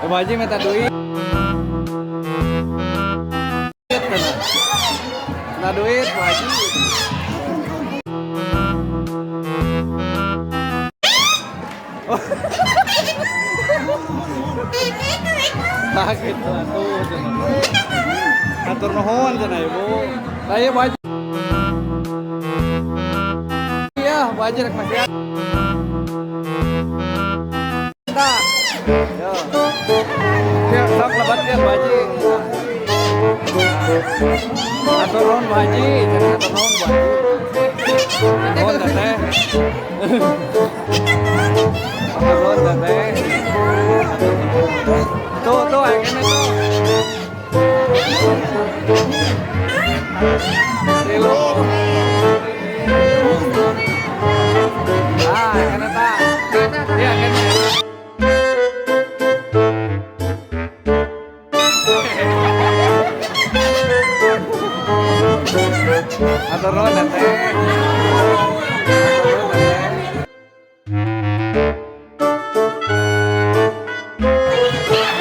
Bu Haji minta duit. Minta duit Bu Haji. Oh. Tah gitu atuh cenah. Hatur nuhun cenah Ibu. Lah ieu Bu Haji. Iya, Bu Haji rek masihan. Tah. Yo. Siap, sok lebatkeun Bu Haji. Hatur nuhun Bu Haji, cenah hatur nuhun Bu Haji. Nuhun Teteh. Hatur nuhun Teteh. Tuh, tuh, aya keneh tuh. Tilu. Ah, aya keneh tah. Iya, keneh. Hatur nuhun Teteh. Hatur nuhun Teteh.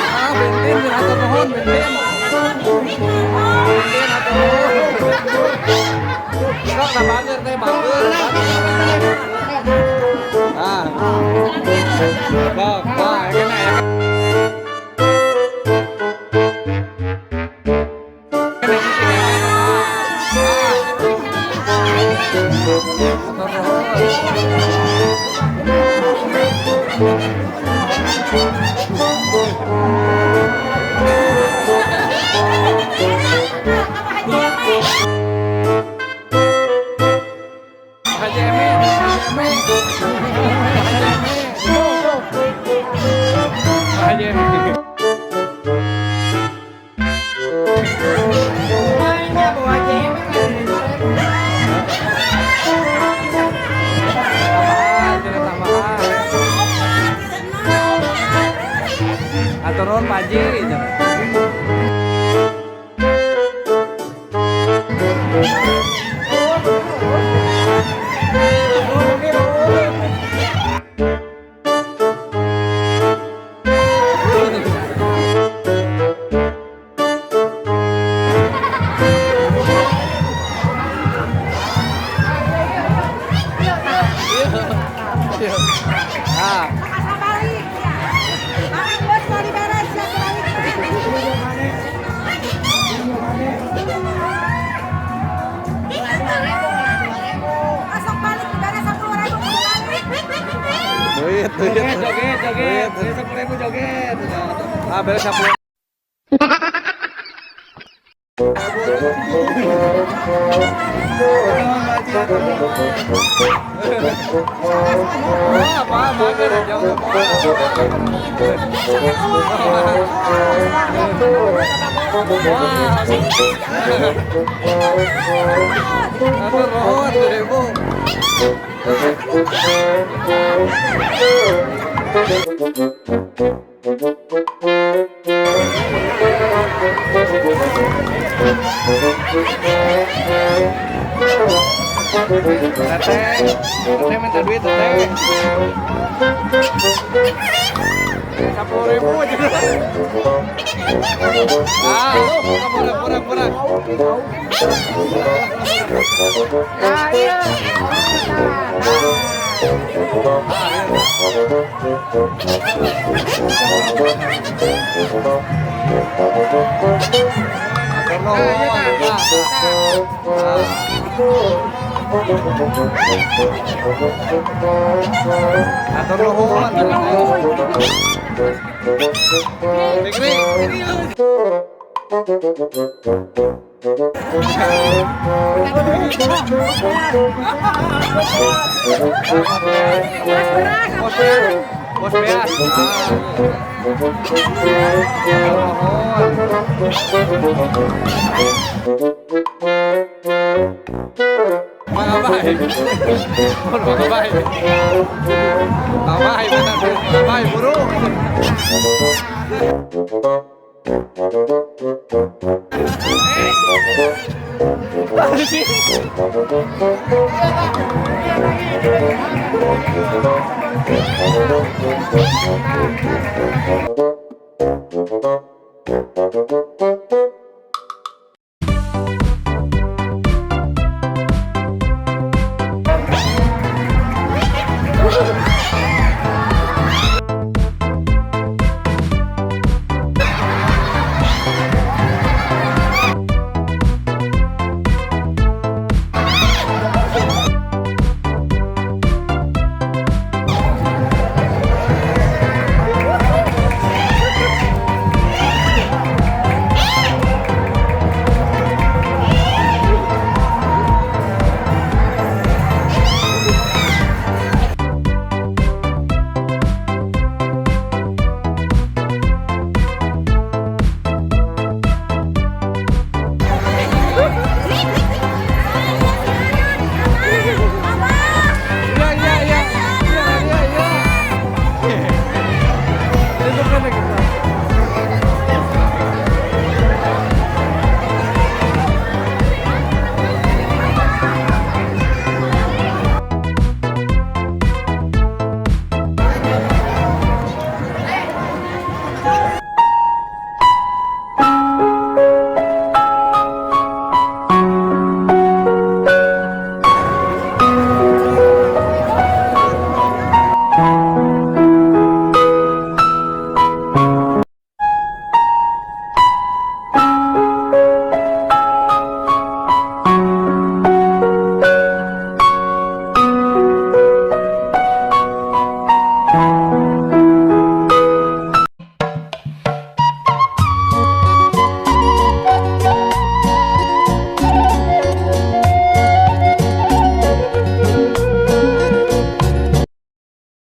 Ah, bentin hatur nuhun bentin. Bentin hatur nuhun. Sok nah bager teh bager. Ah. Sok, nah aya keneh aya keneh. Hatur nuhun. Haji Emi, Haji Emi. Haji Emi. Go, go. Haji Emi. Tambahan, cenah tambahan. Hatur nuhun Pak Haji cenah. Ah, Balik ya. Bos mau diberes ya balik. Asok balik diberes 10.000 kudu balik. Duit, duit. Joget, joget, joget. Duit. 10.000 joget. Ah, beres 10. Wah, apa mager jauh. Wah, hatur nuhun 2.000. Teteh, teteh minta duit teteh. 10.000 aja. Ah, kurang kurang kurang. Ah, iya. Hatur nuhun. Ah. Hatur nuhun. Fikri. Bos beas, bos beas. Ah. Mang Abai. Mang Abai. Abai, benar. Abai, buru.